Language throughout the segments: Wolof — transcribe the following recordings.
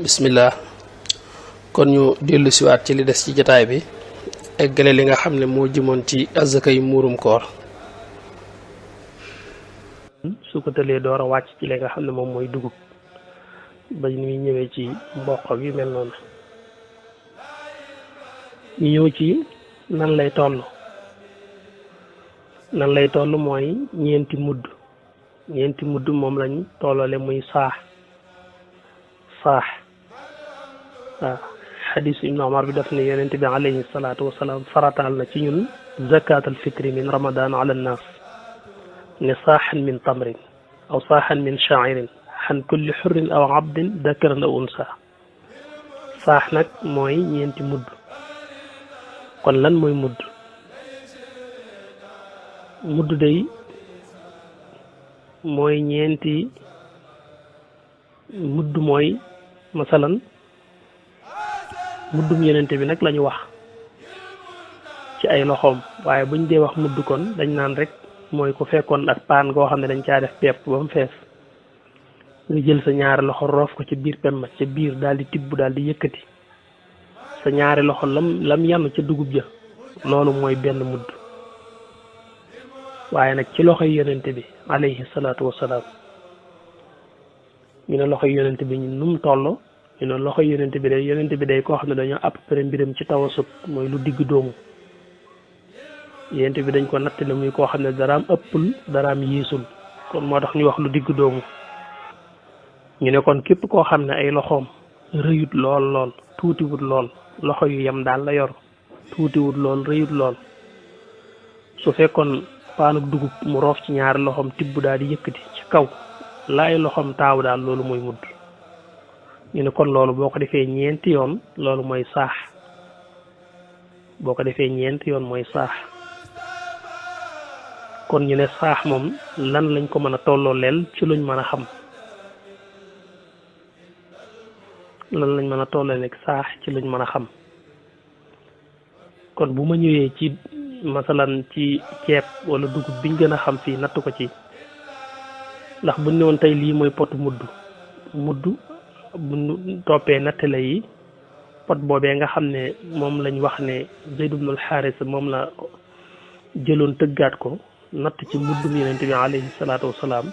bismillah kon ñu dellu siwaat ci li des ci jotaay bi eggale li nga xam ne moo jëmoon ci azaka yi muurum koor su ko tëlee door a wàcc ci li nga xam ne moom mooy dugub ba ñuy ñëwee ci mboq yu mel noonu ñu ñëw ci nan lay toll mooy ñeenti mudd moom lañ tollale muy saax waaw xadisu ibnu omar bi daf ne yonente bi alayhi salaatu wasalaam farataal na ci ñun zakat al fitri min ramadan ala nnaas ne saaxan min tamrin aw saaxan min shairin xan kulli xurrin aw abdin dakaran aw unsa saax nag mooy ñeenti mudd kon lan mooy mudd day mooy ñeenti mudd mooy masalan muddum yenente bi nag lañu wax ci ay loxoom waaye buñ dee wax mudd kon dañ naan rek mooy ku fekkoon ak paan goo xam ne dañ caa def pepp ba mu fees nga jël sa ñaari loxo roof ko ci biir pem ca biir daal di tibb daal di yëkkati sa ñaari loxo lam yanu ca dugub ja loolu mooy benn mudd waaye nag ci loxoy yenente bi alayhi salaatu wasalaam ñu ne loxoy yonent bi ñu num toll ñu ne loxoy yonent bi day koo xam ne dañoo à peu près mbiram ci tawasut mooy lu digg doomu yonent bi dañ ko nattale muy koo xam ne daraam ëppul daraam yiisul kon moo tax ñu wax lu digg doomu ñu ne kon képp koo xam ne ay loxoom rëyut lool tuutiwut lool loxo yu yem daal la yor tuutiwut lool rëyut lool su fekkoon paanuk dugub mu roof ci ñaari loxoom tibb daal di yëkkati ci kaw laay loxoom taaw daal loolu mooy mudd ñu ne kon loolu boo ko defee ñeenti yoon loolu mooy saax kon ñu ne saax moom lan lañ ko mën a tolloo leel ci luñ mën a xam saax ci luñ mën a xam kon bu ma ñëwee ci masalan ci ceeb wala dugub biñ gën a xam fii natt ko ci ndax buñ ne woon tey lii mooy pot mudd buñ toppee nattale yi pot boobee nga xam ne moom lañ wax ne Zayd ibnul Xaaris moom la jëloon tëggaat ko natt ci muddum yonent bi alayhi salaatu wasalaam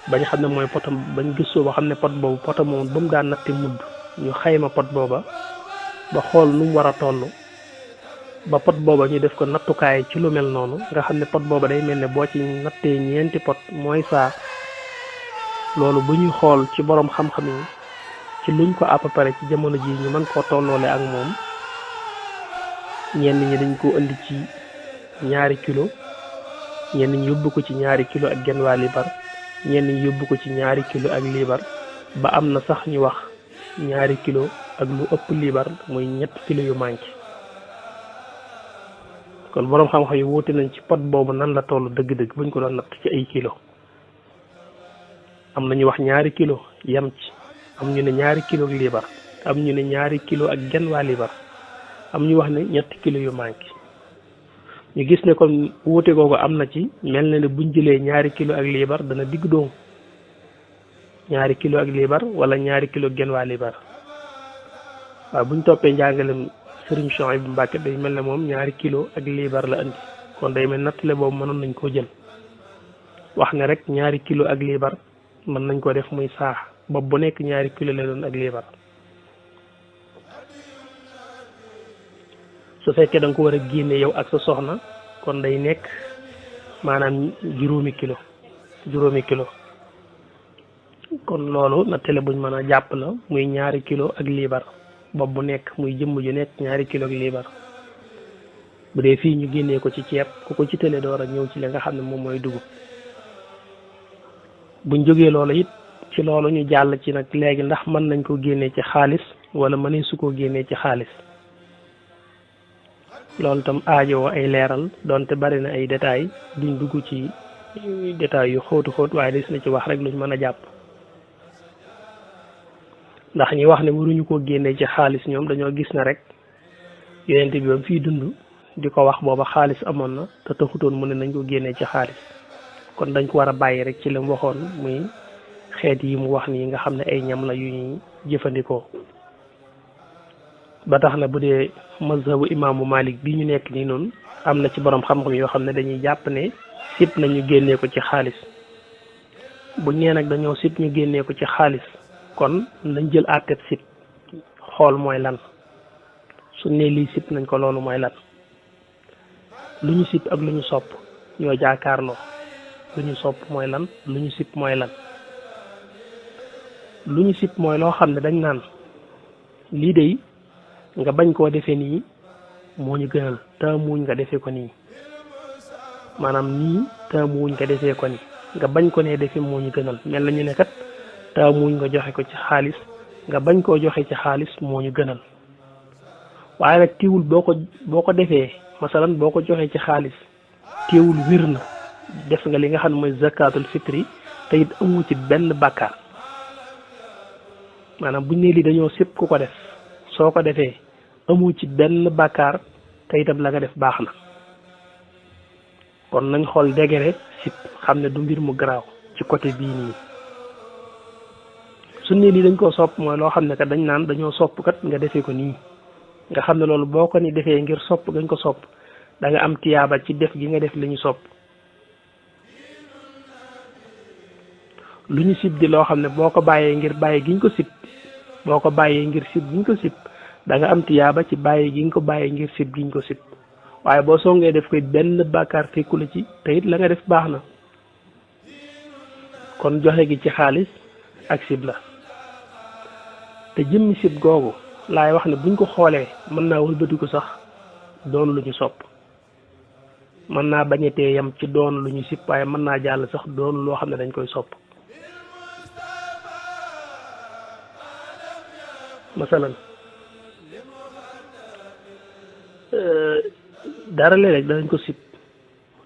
bañ xam ne mooy potam bañ gisoo ba xam ne pot boobu potam moom ba mu daan natte mudd ñu xayma pot booba ba xool nu mu war a toll ba pot booba ñu def ko nattukaay ci lu mel noonu nga xam ne pot booba day mel ne boo ci nattee ñeenti pot mooy saa loolu bu ñuy xool ci borom xam-xam yi ci luñ ko à peu près ci jamono ji ñu mën koo tolloole ak moom ñenn ñi dañ ko indi ci ñaari kilo ñenn ñi yóbbu ko ci ñaari kilo ak genn waa liibar ñenn ñi yóbbu ko ci ñaari kilo ak liibar ba am na sax ñu wax ñaari kilo ak lu ëpp liibar muy 3 kilo yu manqué kon borom xam-xam yi wuute nañ ci pot boobu nan la toll dëgg-dëgg buñ ko doon natt ci ay kilo am na ñu wax 2 kilo yam ci am ñu ne 2 kilo ak liibar am ñu ne 2 kilo ak genn waa liibar am ñu wax ne 3 kilo yu manqué ñu gis ne kon wuute googu am na ci mel na ne buñ jëlee 2 kilo ak liibar dana digg doomu 2 kilo ak liibar wala 2 kilo genn waa liibar waaw buñ toppee njàngalem Sëriñ Souhaïbou Mbacké day mel ne moom 2 kilo ak liibar la andi kon day mel nattale boobu mënoon nañ koo jël wax ne rek 2 kilo ak liibar mën nañ ko def muy saax bopp bu nekk 2 kilo la doon ak liibar su fekkee da nga ko war a génne yow ak sa soxna kon day nekk maanaam juróomi kilo kon loolu nattale buñ mën a jàpp la muy 2 kilo ak liibar bopp bu nekk muy jëmm ju nekk 2 kilo ak liibar bu dee fii ñu génnee ko ci ceeb ku ko ci tële door a ñëw ci li nga xam ne moom mooy dugub buñ jógee loolu it ci loolu ñu jàll ci nag léegi ndax mën nañ ko génnee ci xaalis wala mënee su ko génnee ci xaalis loolu tam aajowoo ay leeral donte bari na ay détails duñ dugg ci détails yu xóot waaye des na ci wax rek luñ mën a jàpp ndax ñi wax ne waruñu ko génnee ci xaalis ñoom dañoo gis na rek yonent bi ba mu fiy dund di ko wax booba xaalis amoon na te taxutoon mu ne nañ ko génnee ci xaalis kon dañ ko war a bàyyi rek ci li mu waxoon muy xeet yi mu wax nii nga xam ne ay ñam la yu ñuy jëfandikoo ba tax na bu dee mazhabu imaamu Malik bi ñu nekk nii noonu am na ci borom xam-xam yoo xam ne dañuy jàpp ne sib nañu génnee ko ci xaalis bu ñee nag dañoo sib ñu génnee ko ci xaalis kon nañ jël àtteeb sib xool mooy lan su ne lii sib nañ ko loolu mooy lan lu ñu sib ak lu ñu sopp ñoo jaakaarloo lu ñu sopp mooy lan lu ñu sib mooy lan lu ñu sib mooy loo xam ne dañ naan lii de nga bañ koo defee nii moo ñu gënal taamuwuñ nga defee ko nii maanaam nii taamuwuñ nga defee ko nii nga bañ ko nee defee moo ñu gënal mel na ñu ne kat taamuwuñ nga joxe ko ci xaalis nga bañ koo joxe ci xaalis moo ñu gënal waaye nag teewul boo ko defee masalan boo ko joxee ci xaalis teewul wir na def nga li nga xam ne mooy zakatul fitri te it amu ci benn bàkkaar maanaam buñ ne lii dañoo sib ku ko def soo ko defee amu ci benn bàkkaar te itam la nga def baax na kon nañ xool degré sib xam ne du mbir mu garaaw ci côté bii nii su ne lii dañ koo sopp mooy loo xam ne kat dañ naan dañoo sopp kat nga defee ko nii nga xam ne loolu boo ko ni defee ngir sopp gañ ko sopp da nga am tiyaaba ci def gi nga def li ñu sopp lu ñu sib di loo xam ne boo ko bàyyee ngir bàyyi giñ ko sib boo ko bàyyee ngir sib giñ ko sib da nga am tiyaaba ci bàyyi gi nga ko bàyyee ngir sib giñ ko sib waaye boo songee def koy benn bàkkaar fekku la ci te it la nga def baax na kon joxe gi ci xaalis ak sib la te jëmmi sib googu laay wax ne buñ ko xoolee mën naa wëlbatiku sax doon lu ñu sopp mën naa bañetee yam ci doon lu ñu sib waaye mën naa jàll sax doon loo xam ne dañ koy sopp masalan dara léeg-léeg danañ ko sib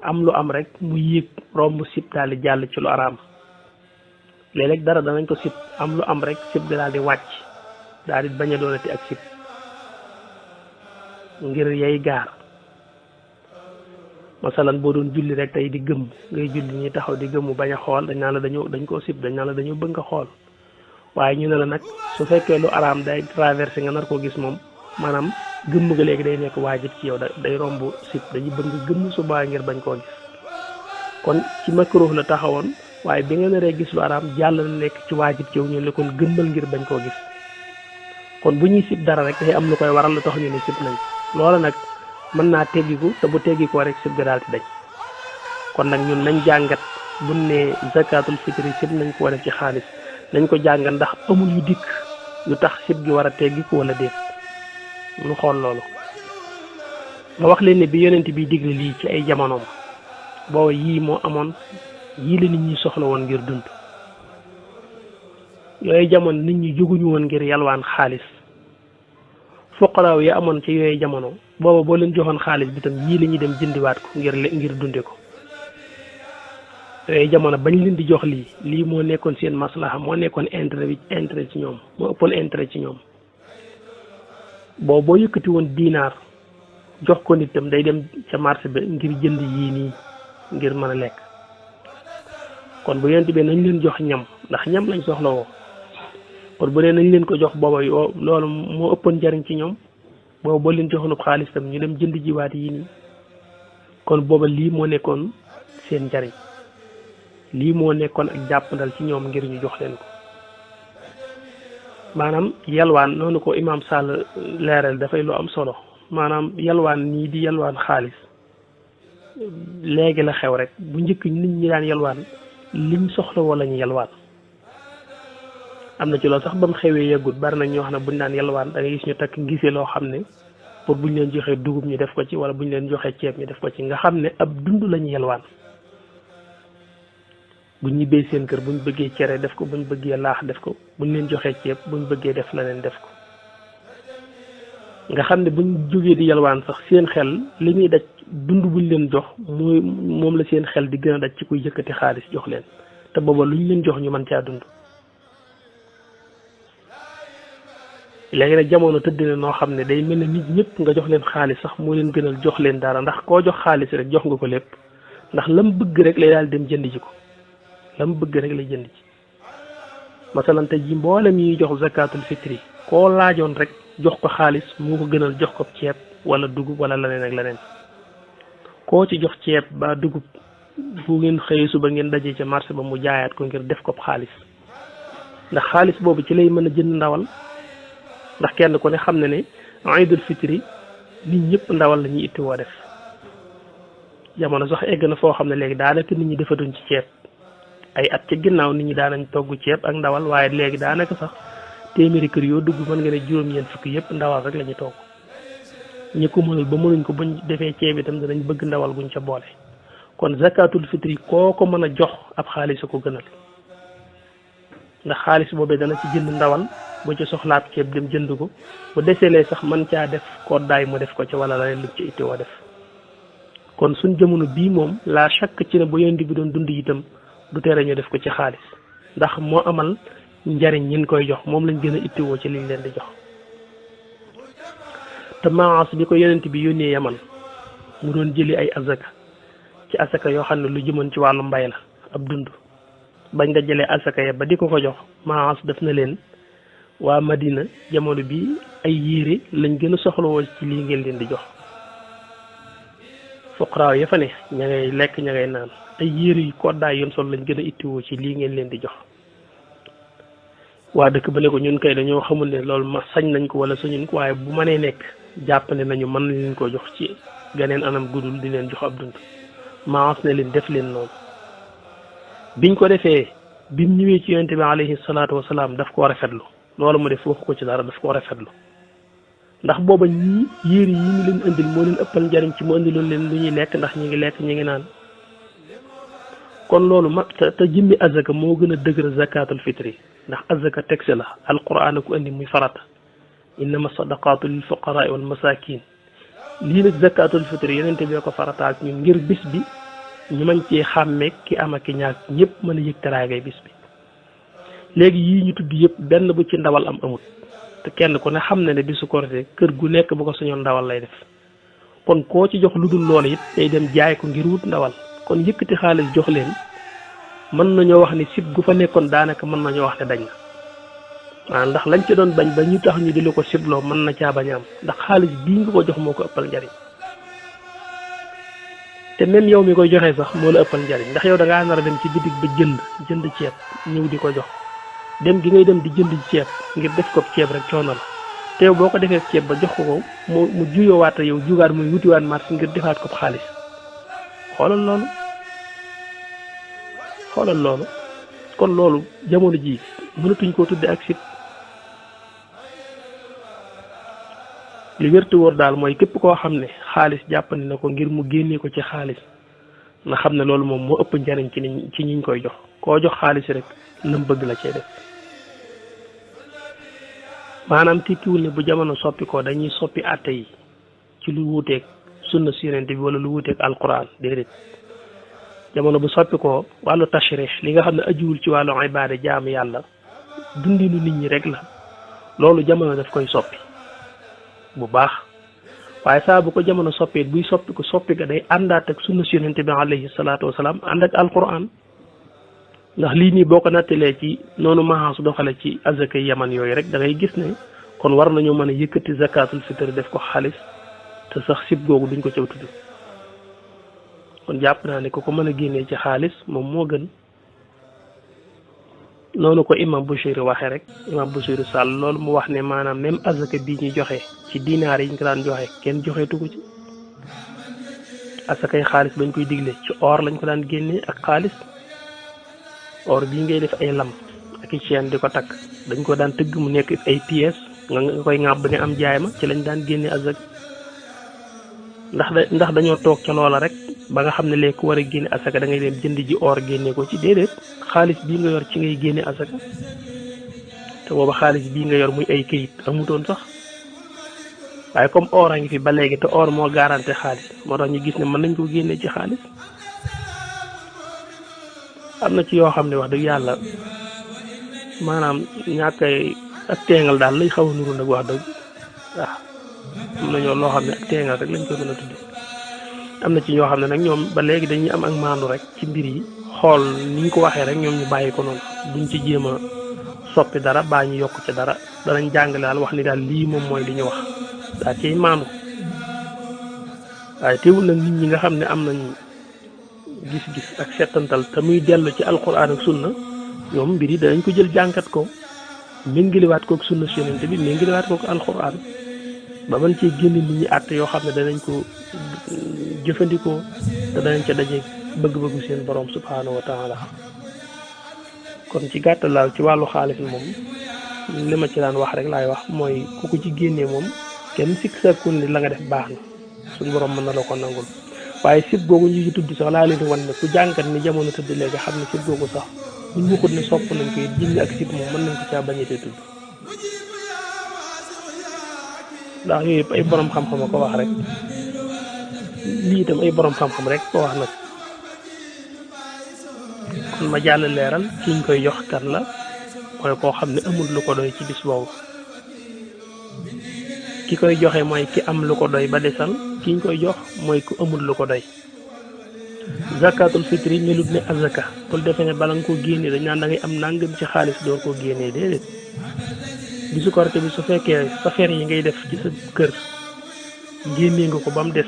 am lu am rek mu yéeg romb sib daal di jàll ci lu araam léeg-léeg dara danañ ko sib am lu am rek sib daal di wàcc daal di bañ a doonati ak sib ngir yay gaar masalan boo doon julli rek tey di gëmm ngay julli ñi taxaw di gëmmu bañ a xool dañ naan la dañ koo sib dañ naan la dañoo bëgg nga xool waaye ñu ne la nag su fekkee lu araam day traversé nga nar koo gis moom maanaam gëmm ga léegi day nekk waajib ci yow day romb sib dañuy bëgg nga gëmm subaa ngir bañ koo gis kon ci makruh la taxawoon waaye bi nga naree gis lu araam jàll na nekk ci waajib ci yow ñu ne kon gëmmal ngir bañ koo gis kon bu ñuy sib dara rek day am lu koy waral lu tax ñu ne sib nañ loola nag mën naa teggiku te bu teggikoo rek sib ga daal di dañ kon nag ñun nañ jàngat buñ ne zakatul fitri sib nañ ko def ci xaalis nañ ko jàngat ndax amul yu dikk yu tax sib gi war a teggiku wala déet ñu xool loolu nga wax leen ne bi yonent bi digle lii ci ay jamonoom booba yii moo amoon yii la nit ñi soxla woon ngir dund yooyu jamono nit ñi jóguñu woon ngir yalwaan xaalis fuqaraaw yi amoon ci yooyu jamono booba boo leen joxoon xaalis bi tam yii la ñuy dem jëndiwaat ko ngir dunde ko yooyu jamono bañ leen di jox lii moo nekkoon seen maslaha moo nekkoon intérêt ci ñoom moo ëppoon intérêt ci ñoom boo yëkkati woon dinaar jox ko nit tam day dem ca marché bi ngir jënd yii nii ngir mën a lekk kon bu yent bi nañ leen jox ñam ndax ñam lañ soxla woo kon bu dee nañ leen ko jox booba yoo loolu moo ëppoon njariñ ci ñoom booba boo leen joxoonub xaalis tam ñu dem jënd jiwaat yii nii kon booba lii moo nekkoon seen njariñ lii moo nekkoon ak jàppandal ci ñoom ngir ñu jox leen ko maanaam yalwaan noonu ko imaam Sall leeral dafay lu am solo maanaam yalwaan nii di yalwaan xaalis léegi la xew rek bu njëkk nit ñi daan yalwaan liñ soxla woo lañu yalwaan am na ci loolu sax ba mu xewee yeggut bari na ñoo xam ne buñ daan yalwaan da ngay gis ñu takk ngise loo xam ne pour buñ leen joxee dugub ñu def ko ci wala buñ leen joxee ceeb ñu def ko ci nga xam ne ab dund lañu yalwaan buñ ñibbee seen kër buñ bëggee cere def ko buñ bëggee laax def ko buñ leen joxee ceeb buñ bëggee def la leen def ko nga xam ne buñ jógee di yalwaan sax seen xel li ñuy daj dund buñ leen jox mooy moom la seen xel di gën a daj ci kuy yëkkati xaalis jox leen te booba luñ leen jox ñu mën caa dund léegi nag jamono tëdd na noo xam ne day mel ne nit ñëpp nga jox leen xaalis sax moo leen gënal jox leen dara ndax koo jox xaalis rek jox nga ko lépp ndax lam bëgg rek lay daal dem jënd ji ko lam bëgg rek lay jënd ji masalan tey ji mboolem yi jox zakatul fitri koo laajoon rek jox ko xaalis moo ko gënal jox ko ceeb wala dugub wala leneen ak leneen koo ci jox ceeb ba dugub bu ngeen xëyee suba ngeen dajee ca marché ba mu jaayaat ko ngir def ko xaalis ndax xaalis boobu ci lay mën a jënd ndawal ndax kenn ku ne xam ne ne Aïdul Fitri nit ñëpp ndawal la ñuy itti woo def jamono sax egg na foo xam ne léegi daanaka nit ñi defatuñ ci ceeb ay at ci ginnaaw nit ñi daanañ togg ceeb ak ndawal waaye léegi daanaka sax téeméeri kër yoo dugg mën nga ne juróom-ñeent fukki yëpp ndawal rek la ñuy togg ñi ko mënul ba mënuñ ko buñ defee ceeb itam danañ bëgg ndawal guñ ca boole kon zakatul fitri koo ko mën a jox ab xaalis a ko gënal ndax xaalis boobee dana ci jënd ndawal bu ci soxlaab ceeb dem jënd ko bu deselee sax mën caa def koddaay mu def ko ci wala la lu ci itti woo def kon suñ jamono bii moom la chaque ci ne bu yonent bi doon dund itam du tere ñu def ko ci xaalis ndax moo amal njariñ ñin koy jox moom lañ gën a ittiwoo ci liñ leen di jox te maas bi ko yonent bi yónnee Yaman mu doon jëli ay azaka ci asaka yoo xam ne lu jëmoon ci wàllu mbay la ab dund bañ nga jëlee asaka ya ba di ko ko jox maas def na leen waa Madina jamono bi ay yére lañ gën a soxlawoo ci lii ngeen leen di jox fuqaraaw ya fa ne ña ngay lekk ña ngay naan ay yére yu koddaay yoon sol lañ gën a ittiwoo ci lii ngeen leen di jox waa dëkk ba ne ko ñun kay dañoo xamul ne loolu ma sañ nañ ko wala sañuñ ko waaye bu mënee nekk jàpp ne nañu mën leen ko jox ci ganeen anam gudul di leen jox ab dund maas ne leen def leen noonu biñ ko defee bim ñëwee ci yonente bi alayhi salaatu wasalaam daf koo rafetlu loolu mu def waxu ko ci dara daf koo rafetlu ndax booba ñii yéeri yi ñu leen indil moo leen ëppal njariñ ci mu indiloon leen lu ñuy lekk ndax ñi ngi lekk ñi ngi naan kon loolu ma te jëmmi azaka moo gën a dëgër zakatul fitri ndax azaka texte la alquran ko indi muy farata innama sadaqatu lil fuqaraa wal masakin lii nag zakatul fitri yenente bi ko farataal ñun ngir bis bi ñu mën cee xàmmee ki am ak ki ñaak ñëpp mën a yëg teraangay bis bi léegi yii ñu tudd yëpp benn bu ci ndawal am amut te kenn ku ne xam na ne bisu korite kër gu nekk bu ko suñoon ndawal lay def kon koo ci jox lu dul loolu it day dem jaay ko ngir wut ndawal kon yëkkati xaalis jox leen mën nañoo wax ni sib gu fa nekkoon daanaka mën nañoo wax ne dañ na waaw ndax lañ ci doon bañ ba ñu tax ñu di la ko sibloo mën na caa bañ a am ndax xaalis bii nga ko jox moo ko ëppal njariñ te même yow mi koy joxee sax moo la ëppal njariñ ndax yow da ngaa nar a dem ci bitig ba jënd ceeb ñëw di ko jox dem gi ngay dem di jënd ceeb ngir def ko ceeb rek coono la te yow boo ko defee ceeb ba jox ko mu juyoowaat yow jugaat muy wutiwaat marché ngir defaat ko xaalis xoolal loolu kon loolu jamono ji mënatuñ koo tudde ak sit li wértu wóor daal mooy képp koo xam ne xaalis jàppandi na ko ngir mu génnee ko ci xaalis nga xam ne loolu moom moo ëpp njariñ ci ñiñ koy jox koo jox xaalis rek lam bëgg la cee def maanaam tekkiwul ne bu jamono soppi ko dañuy soppi àtte yi ci lu wuuteeg sunna si yonent bi wala lu wuuteeg alquran déedéet jamono bu soppi ko wàllu tashrih li nga xam ne ajuwul ci wàllu ibaada jaamu yàlla dundinu nit ñi rek la loolu jamono daf koy soppi bu baax waaye saa bu ko jamono soppee buy soppi ga day àndaat ak sunna si yonent bi alayhi salaatu wasalaam ànd ak alquran ndax lii nii boo ko nattalee ci noonu maxaas doxale ci azaka yaman yooyu rek da ngay gis ne kon war nañoo mën a yëkkati zakatul fitr def ko xaalis te sax sib googu duñ ko caw tudd kon jàpp naa ne ku ko mën a génnee ci xaalis moom moo gën noonu ko imam Bouchayri waxee rek imam Bouchayri Sall loolu mu wax ne maanaam même azaka bii ñu joxe ci dinaar yi ñu ko daan joxe kenn joxeetu ko ci asakay xaalis bañ koy digle ci or lañ ko daan génnee ak xaalis or bii ngay def ay lam ak i chaîne di ko takk dañ ko daan tëgg mu nekk ay pièces nga koy ŋàbb ne am jaay ma ci lañ daan génne azak ndax dañoo toog ca loola rek ba nga xam ne léegi ku war a génne asaka da ngay dem jënd ji or génne ko ci déedéet xaalis bii nga yor ci ngay génne asaka te booba xaalis bii nga yor muy ay këyit amutoon sax waaye comme or a ngi fi ba léegi te or moo garanté xaalis moo tax ñu gis ne mën nañ ko génne ci xaalis am na ci yoo xam ne wax dëgg yàlla maanaam ñàkk ak teengal daal lay xaw a nuru nag wax dëgg waaw am na ñoo loo xam ne ak teengal rek lañ ko mën a tudde am na ci ñoo xam ne nag ñoom ba léegi dañuy am ak maandu rek ci mbir yi xool ni ñu ko waxee rek ñoom ñu bàyyi ko noonu duñ ci jéem a soppi dara baa ñu yokk ci dara danañ jàngale daal wax ni daal lii moom mooy li ñu wax daa ciy maandu waaye teewul nag nit ñi nga xam ne am nañ gis-gis ak settantal te muy dellu ci alquran ak sunna ñoom mbir yi danañ ko jël jànkat ko méngaliwaat kook sunna si yonente bi méngaliwaat kook alquran ba mën cee génne nit ñi àtte yoo xam ne danañ ko jëfandikoo te danañ ca daje bëgg-bëggu seen borom subhanahu wa taala kon ci gàttal daal ci wàllu xaalis moom li ma ci daan wax rek laay wax mooy ku ko ci génnee moom kenn sikk sakkul ni la nga def baax na suñu borom mën na la ko nangul waaye sib googu ñu ci tudd sax laa leen di wan ne ku jàngat ni jamono tëdd léegi xam ne sib googu sax buñ waxut ne sopp nañ ko it jënd ak sib moom mën nañ ko caa bañetee tudd ndax yooyu yëpp ay borom xam-xam a ko wax rek lii itam ay borom xam-xam rek ko wax nag kon ma jàll leeral ki ñu koy jox kan la mooy koo xam ne amul lu ko doy ci bis boobu ki koy joxe mooy ki am lu ko doy ba desal ki ñu koy jox mooy ku amul lu ko doy zakatul fitri melut ne azaka bul defe ne bala nga ko génnee dañ naan da ngay am nangam ci xaalis door koo génnee déedéet bisu korite bi su fekkee sa fer yi ngay def ci sa kër génnee nga ko ba mu des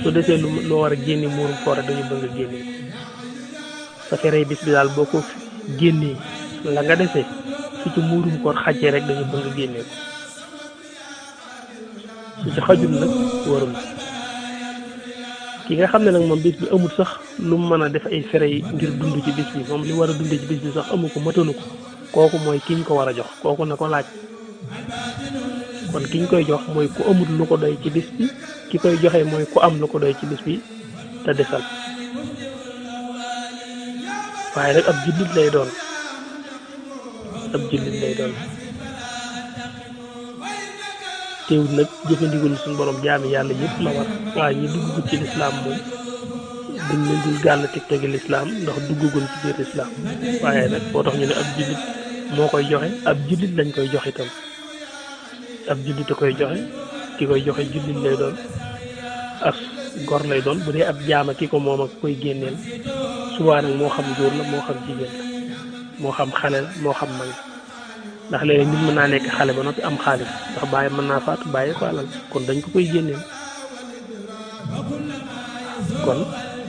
su desee loo war a génne muurum koor dañu bëgg a génnee sa fere bis bi daal boo ko génnee la nga desee su ci muurum koor xajee rek dañu bëgg a génnee ko su ci xajul nag warul ki nga xam ne nag moom bis bi amul sax lu mu mën a def ay fere yi ngir dund ci bis bi moom li war a dundee ci bis bi sax amu ko matalu ko kooku mooy ki ñu ko war a jox kooku na ko laaj kon ki ñu koy jox mooy ku amul lu ko doy ci bis bi ki koy joxe mooy ku am lu ko doy ci bis bi te desal waaye nag ab jullit lay doon teewul nag jëfandikul suñu borom jaami yàlla yëpp la war waaye ñi duggagul ci lislaam moom dañ leen dul gàll teg-tegi lislaam ndax duggagul ci biir lislaam waaye nag boo tax ñu ne ab jullit moo koy joxe ab jullit lañ koy jox itam ab jullit a koy joxe ki koy joxe jullit lay doon as gor lay doon bu dee ab jaama ki ko moom ak koy génneel subaa nag moo xam góor la moo xam jigéen la moo xam xale la moo xam mag ndax léegi nit mën naa nekk xale ba noppi am xaalis ndax bàyyi mën naa faatu bàyyi ko alal kon dañ ko koy génneel kon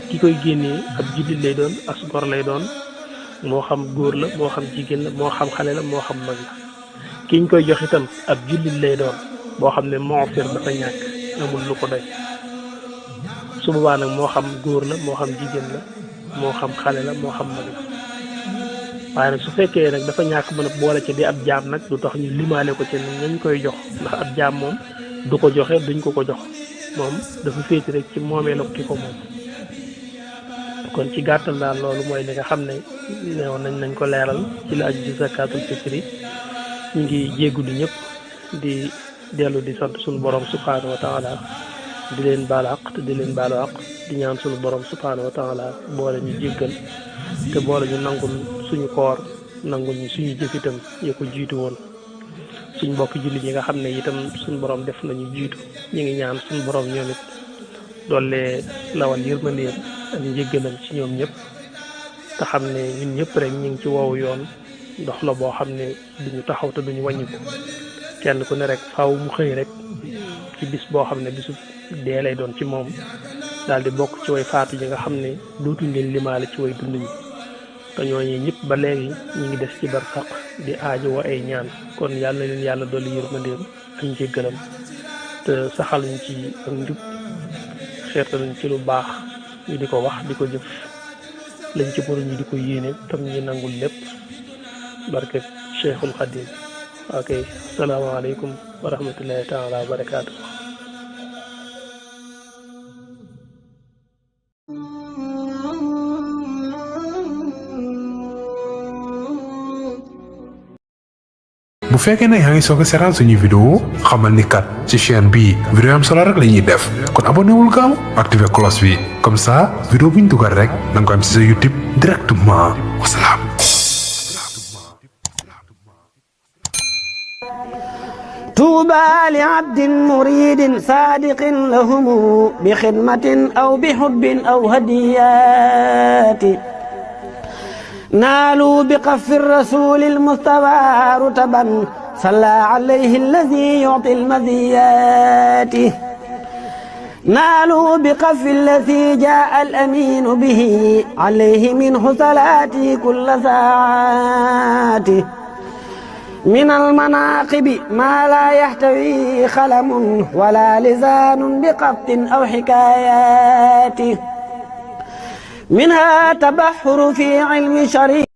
ki koy génnee ab jullit lay doon as gor lay doon moo xam góor la moo xam jigéen la moo xam xale la moo xam mag la ki ñu koy jox itam ab jullit lay doon boo xam ne moo fir dafa ñàkk amul lu ko doy su boobaa nag moo xam góor la moo xam jigéen la moo xam xale la moo xam mag la waaye nag su fekkee nag dafa ñàkk mën a boole ci di ab jaam nag du tax ñu limaale ko ci nañ koy jox ndax ab jaam moom du ko joxe duñ ko jox moom dafa féeti rek ci moomeelu ki ko moom kon ci gàttal daal loolu mooy li nga xam ne neewoon nañ ko leeral ci la aju ci zakatul fitri ñu ngi jéggulu ñëpp di dellu di sant suñu borom subhanahu wa taala di leen baalu àq te di leen baalu àq di ñaan suñu borom subhanahu wa taala boole ñu jéggal te boole ñu nangul suñu koor nangul ñu suñu jëf itam ya ko jiitu woon suñ mbokk jullit yi nga xam ne itam suñu borom def nañu jiitu ñu ngi ñaan suñu borom ñoom it doole lawal yërmandeem ak njéggalam ci ñoom ñëpp te xam ne ñun ñëpp rek ñu ngi ci woowu yoon ndox la boo xam ne duñu taxaw te duñu wàññiku kenn ku ne rek faaw mu xëy rek ci bis boo xam ne bisu dee lay doon ci moom daal di bokk ci way faatu yi nga xam ne dootuñ leen limaale ci way dund ñi te ñooñu ñëpp ba léegi ñu ngi des ci barsaq di aajo wa ay ñaan kon yàlla na leen yàlla dolli yërmandeem ak njéggalam te saxal ñu ci ak njub xeertal ñu ci lu baax ñu di ko wax di ko jëf lañ ci mënu ñu di ko yéene tam ñu nangul lépp barke Cheikhul Khadim ok asalaamaaleykum wa rahmatullahi taala wa barakaatu. bu fekkee ne yaa ngi soog a seetaan suñu vidéo xamal ni kat ci chaîne bi vidéo am solo rek la ñuy def kon abonné wul gaaw activé cloche bi comme ça vidéo bu ñu dugal rek da nga ko am ci sa YouTube directement wasalaam. طوبى لعبد مريد صادق لهم بخدمة أو بحب أو هديات نالوا بقف الرسول المصطفى رتبا صلى عليه الذي يعطي المزيات نالوا بقف الذي جاء الأمين به عليه منه صلاتي كل ساعات من المناقب ما لا يحتوي خلم ولا لسان بقط أو حكايات منها تبحر في علم شريع